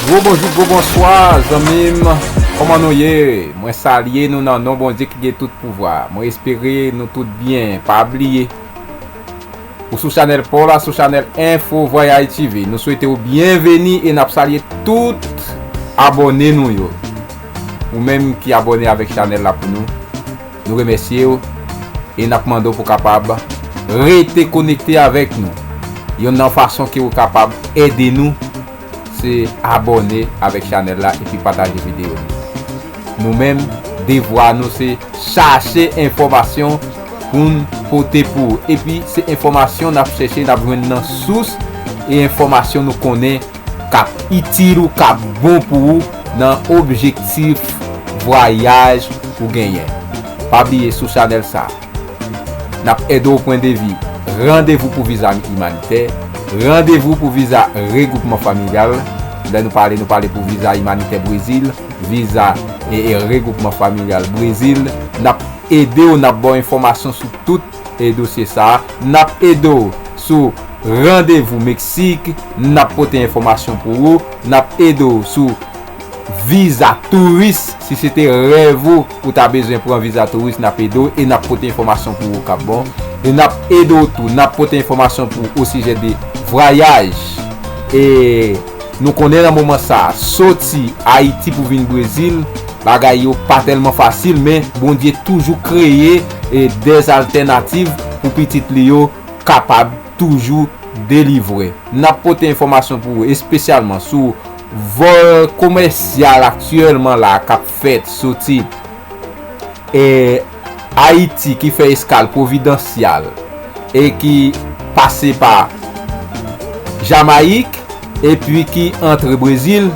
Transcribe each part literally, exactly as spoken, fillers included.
Gwo bonjou, gwo bonswa, zanmi m. Kòman nou ye? Mwen salye nou nan non Bondye ki gen tout pouvwa. Mwen espere nou tout byen. Pa bliye, ou sou chanèl pa w la, sou chanèl Info Vwayaj T V. Nou swete w byenveni e n ap salye tout abòne nou yo. Ou menm ki abòne avèk chanèl la pou nou, nou remèsye w e n ap mande w pou w kapab rete konekte avèk nou. Yonn nan fason ke w kapab ede nou, se abòne avèk chanèl la epi pataje videyo nou. Nou menm, devwa nou se chache enfòmasyon pou n pote pou ou. Epi se enfòmasyon n ap chèche, n ap jwenn nan sous e enfòmasyon nou konnen k ap itil ou, k ap bon pou ou nan objektif vwayaj ou genyen. Pa bliye sou chanèl sa, n ap ede w pran devi, randevou pou viza imanitè, randevou pou viza regwoupman familyal. Lè nou pale, nou pale pou viza imanitè Brezil, viza e, e regwoupman familyal Brezil. N ap ede w, n ap ba w enfòmasyon sou tout e dosye sa a. N ap ede w sou randevou Meksik, n ap pote enfòmasyon pou ou. N ap ede w sou viza touris, si se te rèv ou, ou ta bezwen pran viza touris, n ap ede w e n ap pote enfòmasyon pou ou k ap bon. E n ap ede w tou, n ap pote enfòmasyon pou ou osijè de vwayaj. E nou konnen nan moman sa a, soti Ayiti pou vin Brezil, bagay yo pa tèlman fasil, men Bondye toujou kreye e dèzaltènativ pou pitit li yo kapab toujou delivre. N ap pote enfòmasyon pou ou, espesyalman sou vòl komèsyal aktyèlman la k ap fèt soti e Ayiti, ki fè eskal Pwovidansyal e ki pase pa Jamayik epi ki antre Brezil.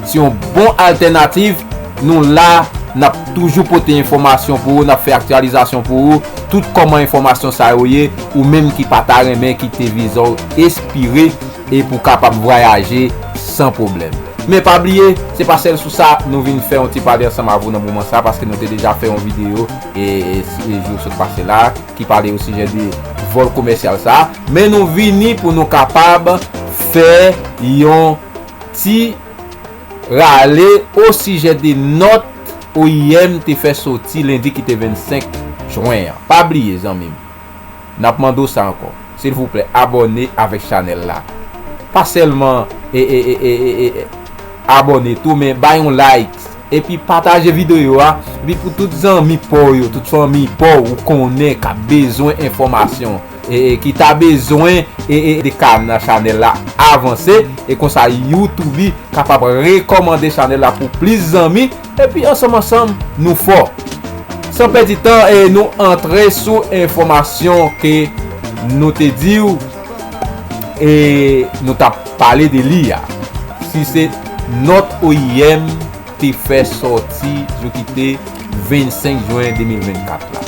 Se yon bon altènativ. Nou la, n ap toujou pote enfòmasyon pou ou, n ap fè aktyalizasyon pou ou, tout kòman enfòmasyon sa yo ye, ou menm ki pa ta renmen kite viza w espire e pou w kapab vwayaje san pwoblèm. Men pa bliye, se pa sèl sou sa nou vin fè yon ti pale ansanm avè w nan moman sa, paske nou te deja fè yon videyo e, e, e jou sot pase la ki pale osijè de vòl komèsyal sa. Men nou vini pou nou kapab fè yon ti rale osijè de nòt O I M te fè soti lendi ki te vennsenk jen an. Pa bliye, zanmi m, n ap mande w sa ankò. Silvouplè, abòne avèk chanèl la. Pa sèlman e, e, e, e, e, e, abòne tou, men bay yon like. Epi pataje videyo a, li pou tout zanmi pa w yo, tout fanmi pa w ou konnen k ap bezwen enfòmasyon, e, e, ki ta bezwen e, e, ede kanal chanèl la avanse, e konsa YouTube kapab rekòmande chanèl la pou plis zanmi, epi ansanm ansanm, nou fò. San pèdi tan, e nou antre sou enfòmasyon ke nou te di w, e nou t ap pale de li a. Si se nòt O I M te fè sòti jou ki te vennsenk jen de mil vennkat la.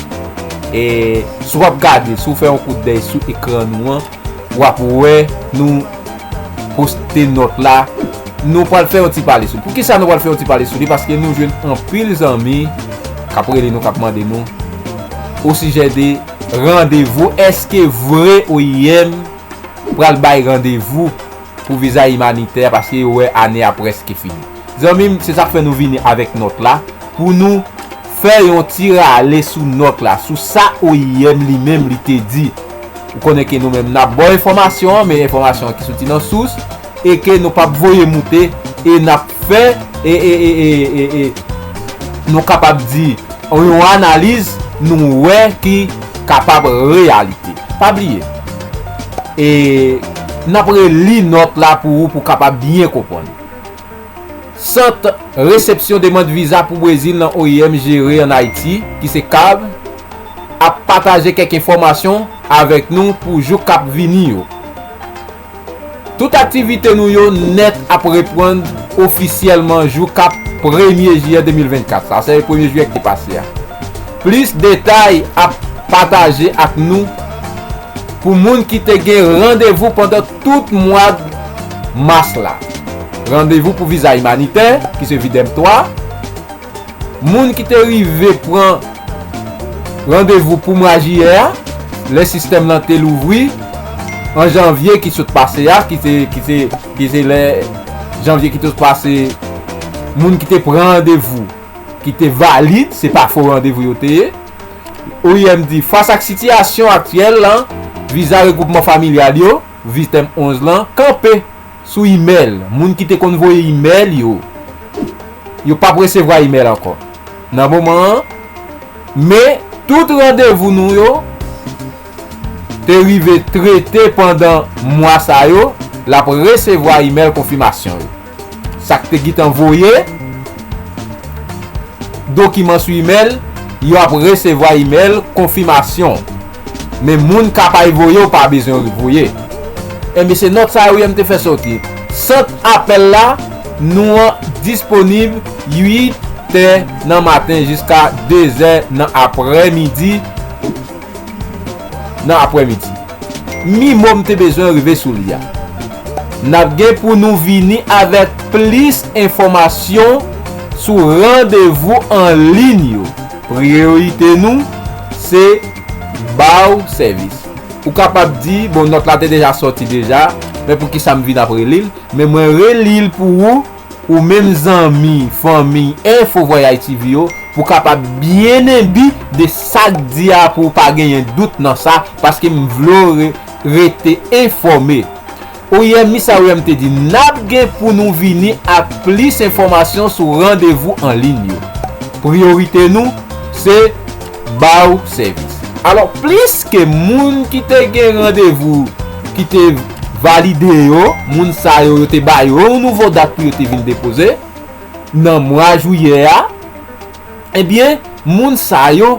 E si w ap gade, si w fè yon kout dèy sou ekran nou an, w ap wè nou poste nòt la. Nou pral fè yon ti pale sou. Poukisa nou pral fè yon ti pale sou li? Paske nou jwenn anpil zanmi k ap rele nou, k ap mande nou osijè de randevou. Èske vre O I M pral bay randevou pou viza imanitè, paske yo wè ane a prèske fini? Zanmi m, se sa k fè nou vini avèk nòt la, pou nou fè yon ti rale sou nòt la, sou sa O I M li menm li te di. Ou konnen ke nou menm n ap ba w enfòmasyon an, men enfòmasyon an ki soti nan sous, e ke nou p ap voye moute, e n ap fè, e, e, e, e, e, e nou kapab di, yon analiz nou wè ki kapab reyalite. Pa bliye, e n ap reli nòt la pou ou, pou w kapab byen konprann. Sant resepsyon demann viza pou Brezil nan O I M jere ann Ayiti, ki se CAB, ap pataje kèk enfòmasyon avèk nou pou jou k ap vini yo. Tout aktivite nou yo nèt ap reprann ofisyèlman jou k ap premye jiyè de mil vennkat. Sa se premye jiyè ki te pase a. Plis detay ap pataje ak nou pou moun ki te gen randevou pandan tout mwa mas la. Randevou pou viza imanitè, ki se vidèm twa. Moun ki te rive pran randevou pou mwa jiyè a, lè sistèm lan te louvri an janvye ki sot pase a, ki se, ki se, ki se lè janvye ki te pase, moun ki te pran randevou ki te valid, se pa fo randevou yo te ye. O I M di, fas ak sitiyasyon aktyèl lan, viza regwoupman familyal yo, vitem onz lan, kanpe sou imèl. Moun ki te konn voye imèl yo, yo p ap resevwa imèl ankò nan moman an. Men, tout randevou nou yo te rive trete pandan mwa sa yo, l ap resevwa imèl konfimasyon yo. Sa k te gentan voye dokiman sou imèl, yo ap resevwa imèl konfimasyon. Men moun k ap ay voye, w pa bezwen voye. Enben, se nòt sa yo M te fè soti. Sant apèl la, nou an disponib uit è nan maten jiska de zè nan aprèmidi. Nan aprèmidi. Mi mo m te bezwen rive sou li a. N ap gen pou nou vini avèk plis enfòmasyon sou randevou an liy yo. Priyorite nou se ba w sèvis. Ou kapab di, bon, nòt la te deja sòti deja, men poukisa m vin ap reli l? Men mwen reli l pou ou, ou menm zanmi, fanmi, Info Voyage T V yo, pou kapab byen enbi de sa k di a, pou w pa genyen dout nan sa, paske m vle w re-, rete enfòme. O I M, mi sa O I M te di, n ap gen pou nou vini ak plis enfòmasyon sou randevou an liy yo. Priyorite nou se ba w sèvis. Alò, plis ke moun ki te gen randevou ki te valide yo, moun sa yo, yo te ba yo yon nouvo dat pou yo te vin depoze nan mwa jiyè a, ebyen, moun sa yo,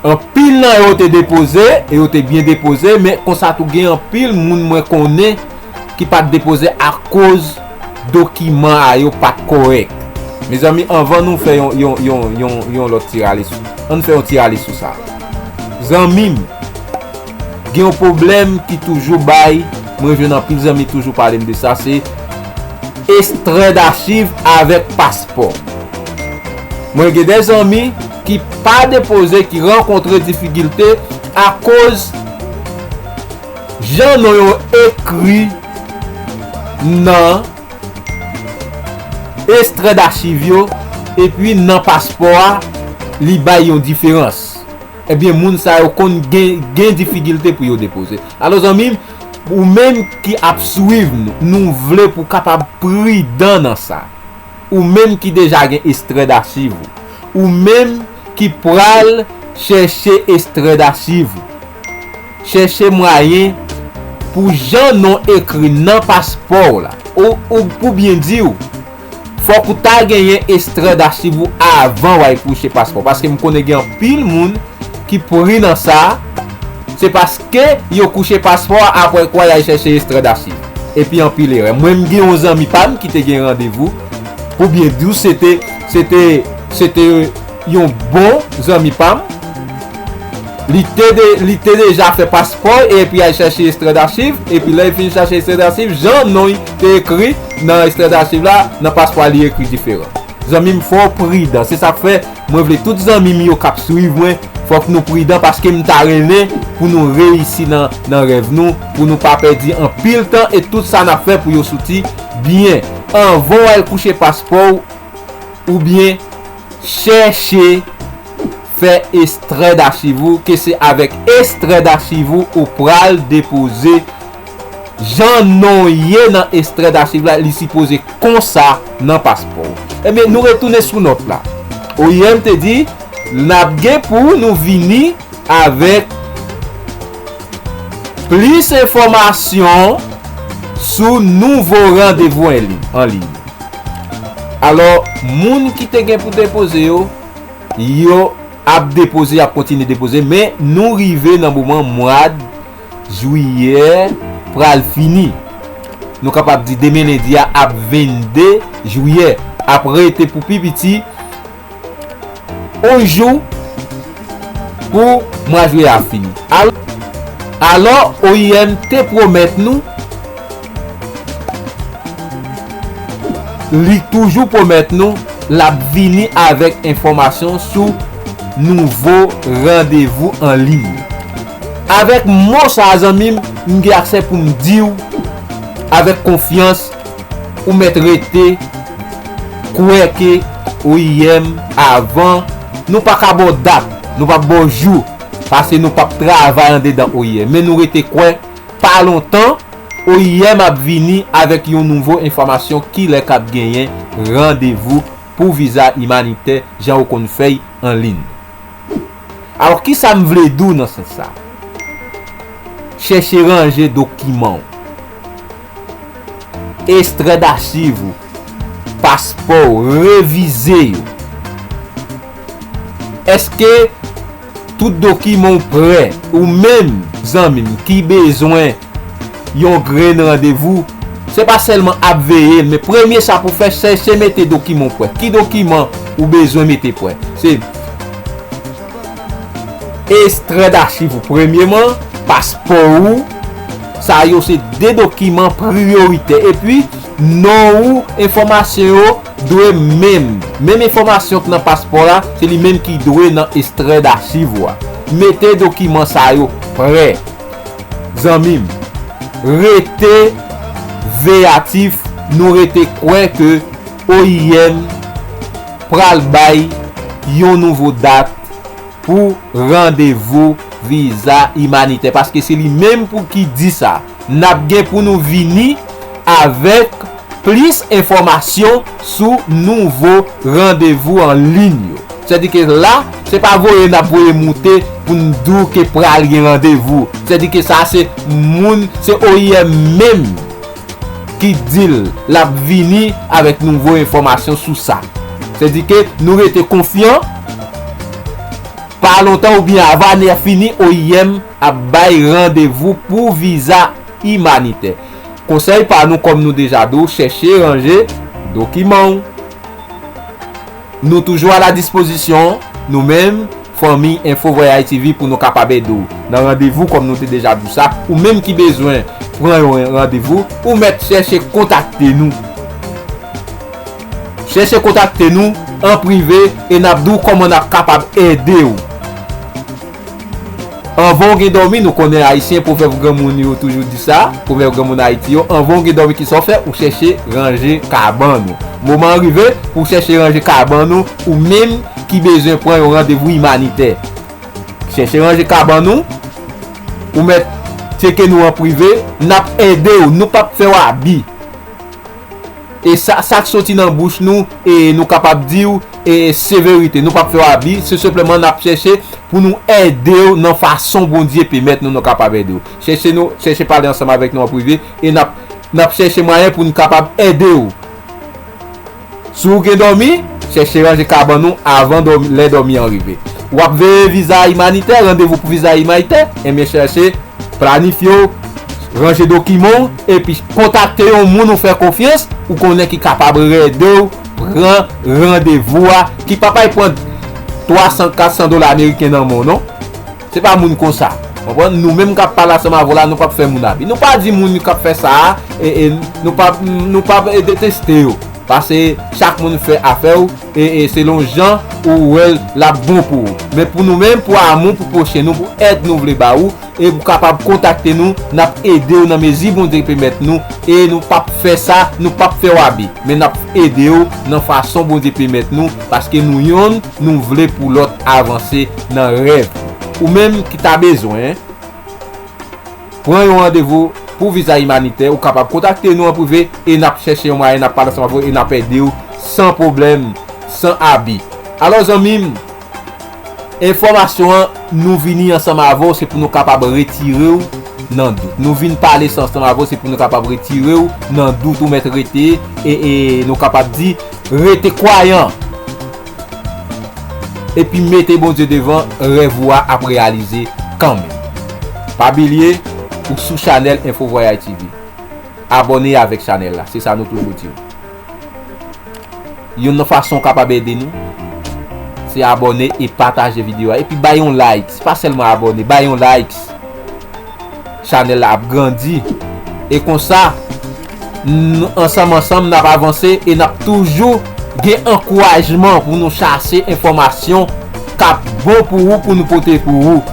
anpil nan yo te depoze, e yo te byen depoze, men konsa tou gen anpil moun mwen konnen ki pa t depoze akoz dokiman a yo pa t kòrèk. Mezanmi, anvan nou fè yon, yon, yon, yon, yon lòt ti rale sou, ann fè yon ti rale sou sa. Zanmi m, gen yon pwoblèm ki toujou bay, mwen jwenn anpil zanmi toujou pale m de sa, se ekstrè dachiv avèk paspò. Mwen gen de zanmi ki pa depoze, ki rankontre difikilte akoz jan non yo ekri nan ekstrè dachiv yo, epi nan paspò a, li bay yon diferans. Ebyen, moun sa yo konn gen, gen difikilte pou yo depoze. Alò, zanmi m, ou menm ki ap swiv nou, nou vle pou w kapab pridan nan sa. Ou menm ki deja gen ekstrè dachiv ou, ou menm ki pral chèche ekstrè dachiv ou, chèche mwayen pou jan non ekri nan paspò w la. Ou, ou pou byen di w, fòk ou ta genyen ekstrè dachiv ou avan w al kouche paspò. Paske m konnen gen anpil moun ki pri nan sa, se paske yo kouche paspò a, apre kwa y al chèche ekstrè dachiv. Epi anpil erè. Mwen, m gen yon zanmi pa m ki te gen randevou, pou byen di w, se te, se te, se te yon bon zanmi pa m. Li te de-, li te deja fè paspò, epi al chèche ekstrè dachiv, epi lè l fin chèche ekstrè dachiv, jan non l te ekri nan ekstrè dachiv la, nan paspò a, li ekri diferan. Zanmi m, fò w pridan. Se sa k fè mwen vle tout zanmi m yo k ap swiv mwen, fòk nou pridan, paske m ta renmen pou nou reyisi nan, nan rèv nou, pou nou pa pèdi anpil tan e tout sa n ap fè pou yo soti byen. Anvan w al kouche paspò w, oubyen chèche fè ekstrè dachiv ou, ke se avèk ekstrè dachiv ou ou pral depoze jan non w ye nan ekstrè dachiv la, li sipoze konsa nan paspò w. Ebyen, nou retounen sou nòt la. O I M te di, n ap gen pou nou vini avèk plis enfòmasyon sou nouvo randevou an liy, an liy. Alò, moun ki te gen pou depoze yo, yo ap depoze, y ap kontinye depoze, men nou rive nan moman mwa jiyè pral fini. Nou kapab di demen lendi a ap vennde jiyè. Ap rete pou pi piti yon jou pou mwa jiyè a fini. Al-, alò, O I M te pwomèt nou, li toujou pwomèt nou, l ap vini avèk enfòmasyon sou nouvo randevou an liy. Avèk mo sa a, zanmi m, m gen aksè pou m di w avèk konfyans, ou mèt rete kwè ke O I M avan, nou pa ka ba w dat, nou p ap ba w jou, paske nou p ap travay andedan O I M. Men nou rete kwè, pa lontan, O I M ap vini avèk yon nouvo enfòmasyon kilè k ap genyen randevou pou viza imanitè, jan yo konn fè y an liy. Alò, kisa m vle di w nan sans sa? Chèche ranje dokiman w, ekstrè dachiv ou, paspò w, revize yo. Èske tout dokiman w prè? Ou menm, zanmi m, ki bezwen yon grenn randevou, se pa sèlman ap veye l, men premye sa pou fè, chèche mete dokiman w prè. Ki dokiman ou bezwen mete prè? Se ekstrè dachiv ou, premyeman, paspò ou. Sa yo se de dokiman priyoritè. Epi, non ou, enfòmasyon yo dwe menm. Menm enfòmasyon k nan paspò la, se li menm ki dwe nan ekstrè dachiv ou a. Mete dokiman sa yo prè. Zanmi m, rete veyatif, nou rete kwè ke O I M pral bay yon nouvo dat pou randevou viza imanitè, paske se li menm pou ki di sa. N ap gen pou nou vini avèk plis enfòmasyon sou nouvo randevou an liy yo. Sètadi ke la, se pa voye n ap voye moute pou n di w ke pral gen randevou. Sètadi ke sa se moun, se O I M menm ki di l l ap vini avèk nouvo enfòmasyon sou sa. Sètadi ke nou rete konfyan, pa lontan oubyen avan ane a fini, O I M ap bay randevou pou viza imanitè. Konsèy pa nou, kòm nou deja di w, chèche ranje dokiman w. Nou toujou a la dispozisyon, nou menm, fanmi Info Voyage T V, pou nou kapab ede w nan randevou, kòm nou te deja di w sa. Ou menm ki bezwen pran yon randevou, ou mèt chèche kontakte nou. Chèche kontakte nou an prive e n ap di w kòman n ap kapab ede w. Anvan w gen dòmi, nou konnen Ayisyen, pwovèb granmoun yo toujou di sa, pwovèb granmoun Ayiti yo, anvan w gen dòmi, kisa w fè? Ou chèche ranje kabann ou. Moman an rive pou w chèche ranje kabann ou, ou menm ki bezwen pran yon randevou imanitè. Chèche ranje kabann ou, ou mèt tcheke nou an prive, n ap ede w, nou p ap fè w abi. E sa, sa k soti nan bouch nou, e nou kapab di w, e se verite, nou p ap fè w abi, se senpleman n ap chèche pou nou ede w nan fason Bondye pèmèt nou, nou kapab ede w. Chèche nou, chèche pale ansanm avèk nou an prive, e n ap, n ap chèche mwayen pou n kapab ede w. Si w gen dòmi, chèche ranje kabann ou avan dòmi, lè dòmi an rive. W ap veye viza imanitè, randevou pou viza imanitè, ebyen chèche planifye w, ranje dokiman w, epi kontakte yon moun ou fè konfyans, ou konnen ki kapab ede w pran randevou a, ki p ap al pran twa san, kat san dola ameriken nan men w, non. Se pa moun konsa. Konprann? Nou menm k ap pale ansanm avè w la, nou p ap fè moun abi. Nou pa di moun k ap fè sa a, e, e, nou p ap, nou p ap, e, deteste yo. Paske chak moun fè afè w, e, e, selon jan ou wè l ap bon pou ou. Men pou nou menm, pou amou, pou pwochen nou, pou èd nou vle ba ou, e pou kapab kontakte nou, n ap ede w nan mezi Bondye pèmèt nou, e nou p ap fè sa, nou p ap fè w abi. Men n ap ede w nan fason Bondye pèmèt nou, paske nou yonn, nou vle pou lòt avanse nan rèv. Ou menm ki ta bezwen pran yon randevou pou viza imanitè, ou kapab kontakte nou an prive e n ap chèche yon mwayen, n ap pale ansanm avè w e n ap ede w san pwoblèm, san abi. Alò, zanmi m, enfòmasyon an, nou vini ansanm avè w, se pou nou kapab retire w nan dout. Nou vin pale sa ansanm avè w, se pou nou kapab retire w nan dout ou mèt rete, e, e nou kapab di, rete kwayan. Epi mete Bondye devan, rèv ou a ap reyalize kanmenm. Pa bliye, ou sou chanèl Info Voyage T V. Abòne avèk chanèl la, se sa nou toujou di w. Youn nan fason w kapab ede nou, se abòne e pataje videyo a. Epi bay yon like, se pa sèlman abòne, bay yon like. Chanèl la ap grandi. E konsa, n-, ansanm, ansanm, n ap avanse e n ap toujou gen ankourajman pou nou chache enfòmasyon k ap bon pou ou, pou nou pote pou ou.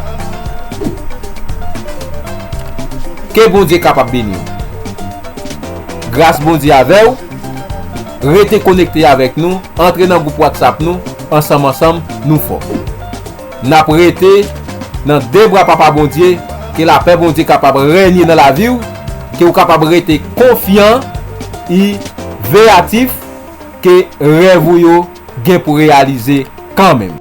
Ke Bondye kapab beni w. Gras Bondye avè w. Rete konekte avèk nou, antre nan gwoup WhatsApp nou, ansanm ansanm nou fò. N ap rete nan de bra Papa Bondye, ke lapè Bondye kapab renye nan lavi w, ke w kapab rete konfyan e veyatif, ke rèv ou yo gen pou reyalize kanmenm.